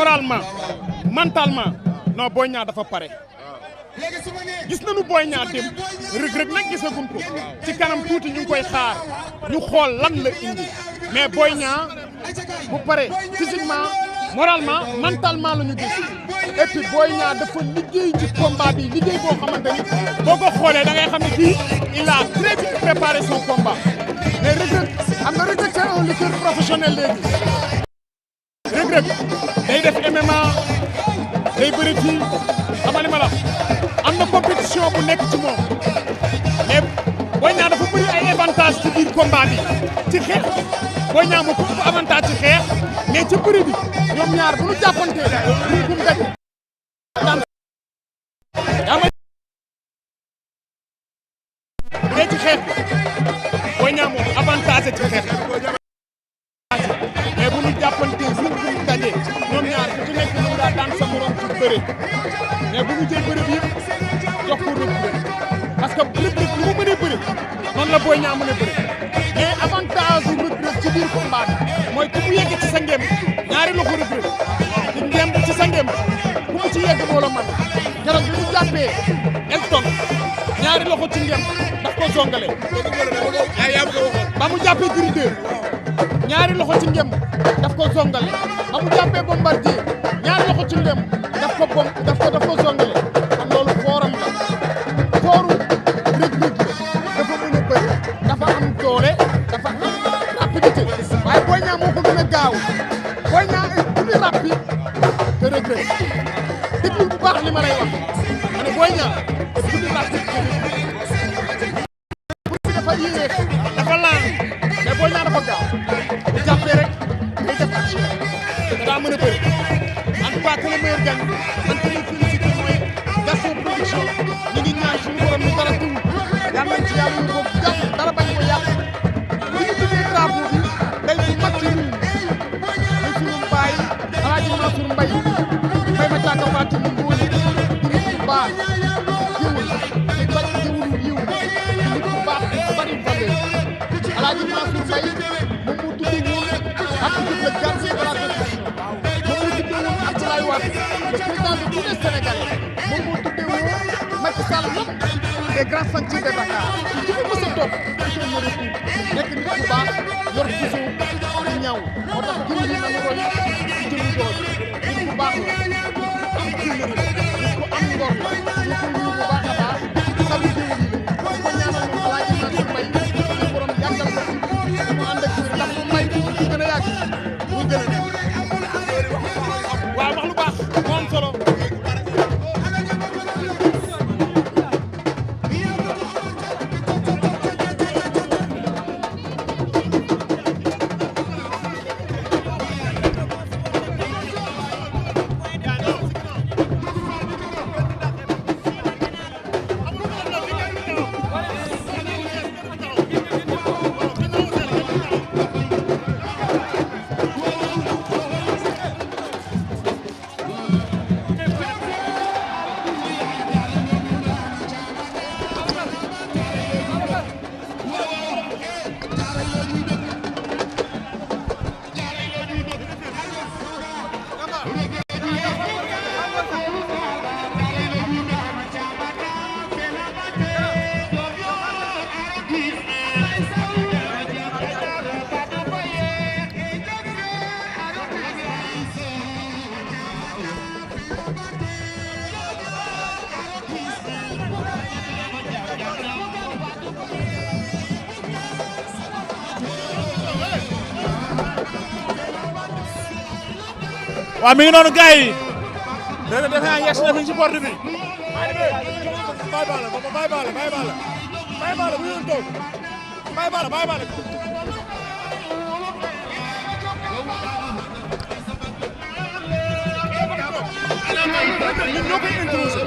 moralement mentalement non Boy Niang dafa pare. gis nañu Boy Niang dem Reug Reug nag gisaguñ ko ci kanam tuuti ñu ngi koy xaar ñu xool lan la indi mais Boy Niang bu pare physiquement moralement mentalement la ñu gis et puis Boy Niang dafa liggéey ci combat bi liggéey boo xamante ni boo ko xoolee da ngay xam ne kii il a très bien préparé son combat mais Reug Reug am na Reug Reug c'est un lutteur professionnel léegi Reug Reug day def MMA day bëri fii xamali ma la am na compétition bu nekk ci moom mais Boy Niang dafa bëri ay avantage ci biir combat bi ci xeex Boy Niang moo ko ëpp avantage ci xeex mais ci bëri bi ñoom ñaar bu ñu jàppantee ñu gum daj daan yaa ma mais ci xeex Boy Niang moom avantage ci xeex mais bu ñu jàppantee ñu gum dajee ñoom ñaar ku ci nekk mën ngaa daan sa morom ci bëri mais bu ñu jël bëri bi yëpp jox ko Reug Reug parce que Reug Reug lu mu mënee bëri noonu la Boy Niang mën a bëri mais avantage u Reug Reug ci biir combat bi mooy ku mu yegg ci sa ngem ñaari loxo Reug Reug ci ngem ci sa ngem ku mu ci yegg moo la mën keroog bi mu jàppee Elton ñaari loxo ci ngem daf ko zongale ba mu jàppee Gris 2 ñaari loxo ci ngem daf ko zongale ba mu jàppee Bombardier ñaari loxo ci ngem daf ko zongale kon loolu fooram la fooru Reug Reug dafa mën a bëri dafa am doole dafa am rapidité waaye Boy Niang moo ko gën a gaaw Boy Niang est plus rapide que Reug Reug déglu bu baax li ma lay wax ma ne Boy Niang est plus rapide que Reug Reug dafa yéex dafa laan mais Boy Niang dafa gaaw bu jàppee rek day def action te daa mën a bëri en tout cas que le meilleur gagne man ko lay félicité mooy Gaston Production ñu ngi ñaan suñu borom ni dara tuwul yal nañ ci yàlla ñu bokk jàpp dara bañ ko yàq li ñu tuddee drapeau bi day bu mag ci ñun muy suñu baay Alaaji Mansour Mbaye may ma caaka waati mu ngóone di nit ku baax jiwul di bañ jiwul yiw di nit ku baax di bari valeur Alaaji Mansour Mbaye moom moo tuddee woon ak jub le gardien de la Constitution moom moo tuddee woon Abdoulaye Wade le président de tous les Sénégalais moom moo tuddee woon Macky Sall des grands chantiers de Dakar ci fi mos a toog gisoo ma retour nekk nit ku baax yor gisoo di ñaw moo tax jiw yi nañu roy ci jëmu jooju nit ku baax la nit ku am jëllëri la nit ku am ngor la ñu koy nuyu bu baax a baax sabu jiw yi la ñu ko ñaanal moom Alaaji Mansour Mbaye suñu borom yàggal ko fi mu ànd ak jiw ndax mu may bu ci gën a yàgg muy gën a dem waaw wax lu baax moo am solo waaw mi ngi noonu gars yi dégg nga defe naa yegg si na fi ci porte bi. bàyyi baala bàyyi baala bàyyi baala bàyyi baala bu ñu doon toog bàyyi baala bàyyi baala. ñun ñoo koy introsé.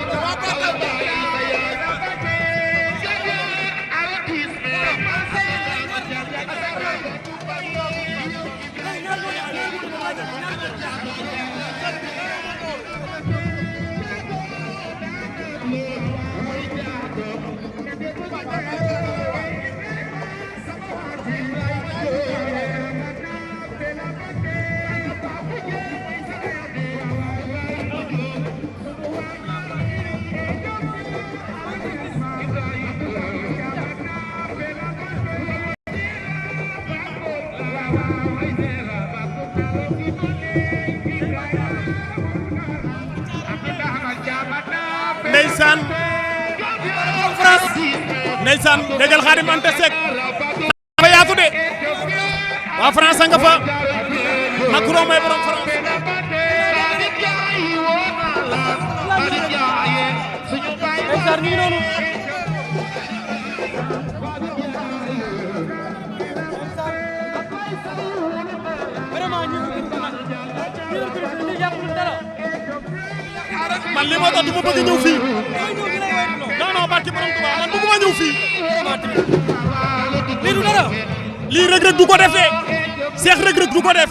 ndeysaan France ndeysaan déggal Khadim Anta Seck fa yaatu de waa France nga fa Macron may borom France ndeysaan ñu ngi noonu vraiment ñu ngi dara man li moo tax du ma bëgg ñëw fii non non barki borom Tuubaa man bëgguma ñëw fii lii du dara lii Reug Reug du ko defee Cheikh Reug Reug du ko def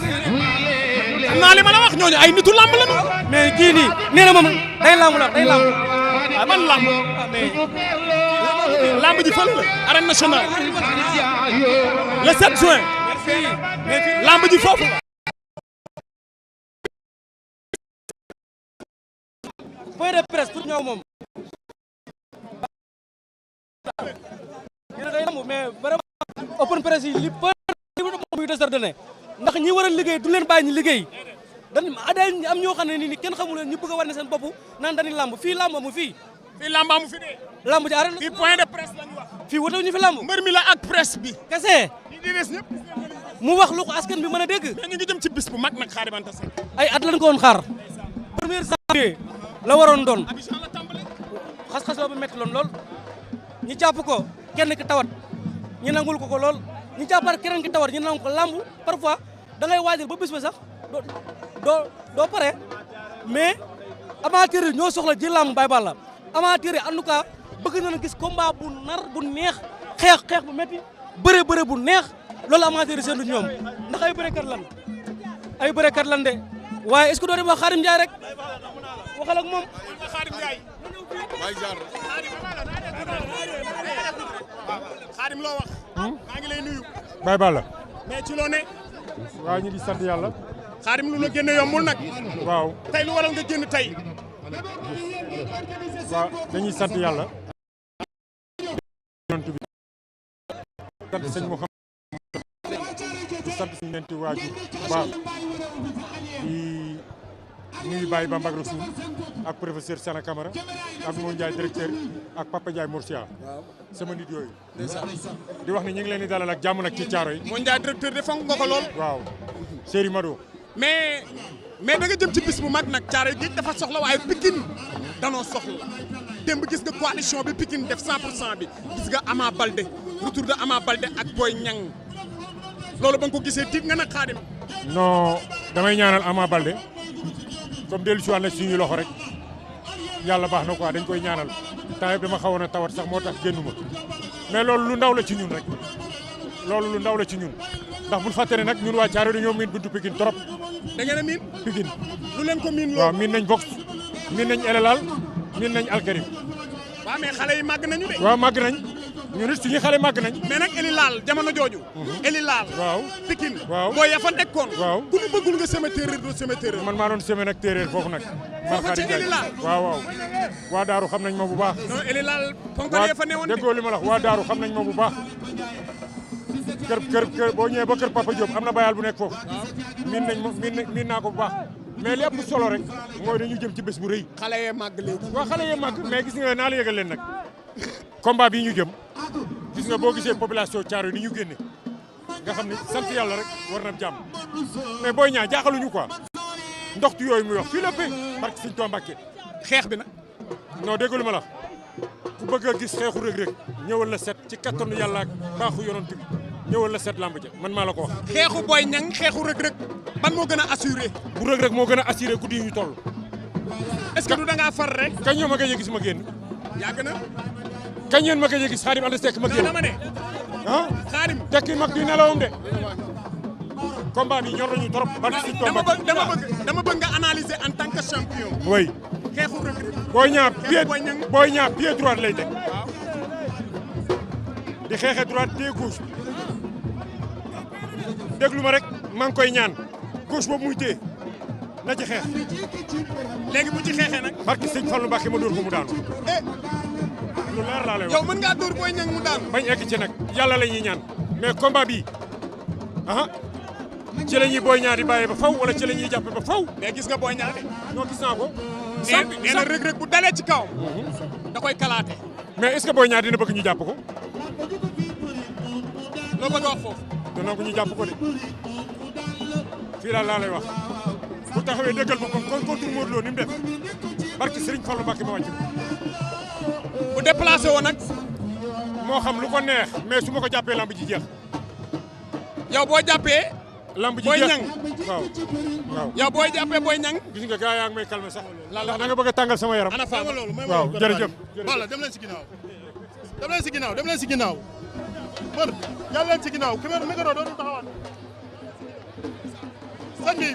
xam naa li ma la wax ñooñu ay nitu lamb lañu mais kii nii nee na moom day lamb la day lamb waaw man lamb lamb ji fële la arène nationale le 7 juin lamb ji foofu la point de presse pour ñëw moom day lamb mais vraiment open presse yi li peu moom yu désordonné ndax ñi war a liggéey du leen bàyyi ñu liggéey dañ am ñoo xam ne nii kenn xamu leen ñu bëgg a war ne seen bopp naan dañuy lamb fii lamb amu fii lamb amu fi de lamb ji arène fii point de presse lañu wax fii wutaw ñu fi lamb mbër mi la ak presse bi kese ñi di des ñëpp mu wax lu ko askan bi mën a dégg mais ñu ngi jëm ci bis bu mag nag Khadim Anta Seck ay at lañ ko woon xaar premier janvier la waroon doon Abidjan la tàmbale xas-xas ba metti loon lool ñu jàpp ko kenn ki tawat ñu nangul ko lool ñu jàppaat keneen ki tawat ñu nangu ko lamb parfois da ngay waajal ba bis ba sax doo pare mais amateur yi ñoo soxla ji lamb bay balla amateur yi en tout cas bëgg nañu gis combat bu nar bu neex xeex bu metti bëre bu neex loolu amateur yi seen du ñoom ndax ay bërekat lan de waaye est-ce que doo dem wax Khadim Ndiaye rek waxal ak moom Khadim Ndiaye Khadim loo wax maa ngi lay nuyu Baye Balla mais ci loo ne waaw ñu ngi sant yàlla Khadim lu la génne yombul nag waaw tey lu waral nga génn tey waaw dañuy sant yàlla sant sëñ Mouhamed sant suñu ñeenti waajur baax di nuyu Baye Bamba Rasoul ak professeur Sana Camara ak Mo Ndiaye directeur ak Papa Ndiaye Mourcia sama nit yooyu di wax ni ñu ngi leen di dalal ak jàmm nag ci caaro yi Mo Ndiaye directeur de fonk nga ko lool waaw Séri Mado mais da nga jëm ci bis bu mag nag caaro yi dafa soxla waaye Pikine danoo soxla démb gis nga coalition bi Pikine def 100% bi gis nga Ama Baldé retour de Ama Baldé ak Boy Niang loolu ba nga ko gisee tiit nga nag Khadim non damay ñaanal Ama Baldé comme dellu si waat na suñuy loxo rek yàlla baax na quoi dañ koy ñaanal temps yëpp dama xawoon a tawat sax moo tax génnuma mais loolu lu ndaw la ci ñun rek loolu lu ndaw la ci ñun ndax bul fàtte ne nag ñun waa Thiaroye dañoo miin buntu Pikine trop. da ngeen a miin Pikine lu leen ko miin loolu waaw miin nañ Vox miin nañ Elelal miin nañ Alkarim waaw mais xale yi màgg nañu de waaw màgg nañ ñun it suñu xale màgg nañ mais nag Eli Laal jamono jooju Eli Laal waaw Pikine waaw booy ya fa nekkoon waaw ku ñu bëggul nga seme téeréer doo seme téeréer man maa doon semaine ak téeréer foofu nag man foofu ci Eli Laal waaw waaw waa Daaru xam nañ ma bu baax non Eli Laal ponkal ya fa newoon de déggoo li ma la wax waa Daaru xam nañ ma bu baax kër boo ñëwee ba kër Papa Diop am na bayal bu nekk foofu miin naa ko bu baax mais li ëpp solo rek mooy dañu jëm ci bés bu rëy xale yee màgg léegi waaw xale yee màgg mais gis nga naa la yëgal leen nag combat bii ñu jëm gis nga boo gisee population Thiaroye ni ñu génne nga xam ne sant yàlla rek war na jàmm mais Boy Niang jaaxaluñu quoi ndoxtu yooyu muy wax fii la paix barke Sëñ Tuubaa Mbàkke xeex bi nag non déggu lu ma la ku bëgg a gis xeexu Reug Reug ñëwal la set ci kattanu yàlla ak baaxu yonent bi ñëwal la set lamb ja man maa la ko wax. xeexu Boy Niang xeexu Reug Reug ban moo gën a assuré. bu Reug Reug moo gën a assuré guddi yi ñu toll. est-ce que du da ngaa far rek. kañ ñoo ma gëj a gis ma génn. yàgg na. kañ ngeen ma gëj a gis Khadim Anta Seck ma génn. dama ne. ah Khadim. tekki mag di nelawam de. combat bi ñor nañu trop. dama bëgg nga analyser en tant que champion. oui. xeexu Reug Reug. Boy Niang pied droit lay teg. di xeexe droite pied gauche. déglu ma rek maa ngi koy ñaan gauche boobu muy téye na ci xeex. léegi bu ci xeexee nag. barki sëñ Fallou Mbacke ma dóor ko mu daanu. lu leer laa lay wax. yow mën ngaa dóor Boy Niang mu daanu. bañ egg ci nag yàlla la ñuy ñaan mais combat bi ci la ñuy Boy Niang di bàyyee ba faw wala ci la ñuy jàppe ba faw. mais gis nga Boy Niang de. non gis naa ko. nee na Reug Reug bu dalee ci kaw. da koy kalaate. mais est-ce que Boy Niang dina bëgg ñu jàpp ko. loo bëgg a wax foofu. dana ko ñu jàpp ko de fii daal laa lay wax bu taxawee dëggal boppam kon contre Modou Lo ni mu def barki Serigne Fallou Mbacké ma wàcc bu déplacé woon nag. moo xam lu ko neex mais su ma ko jàppee lamb ji jeex. yow boo jàppee. lamb ji Boy jeex Niang waaw. yow booy jàppee Boy Niang. gis nga gars yaa ngi may calmer sax. ndax da nga bëgg a tàngal sama yaram. ana Fama loolu waaw jërëjëf. Balla dem leen si ginnaaw dem leen si ginnaaw dem leen si ginnaaw mër yàlla leen si ginnaaw ki micro dootul taxawaat sëñ bi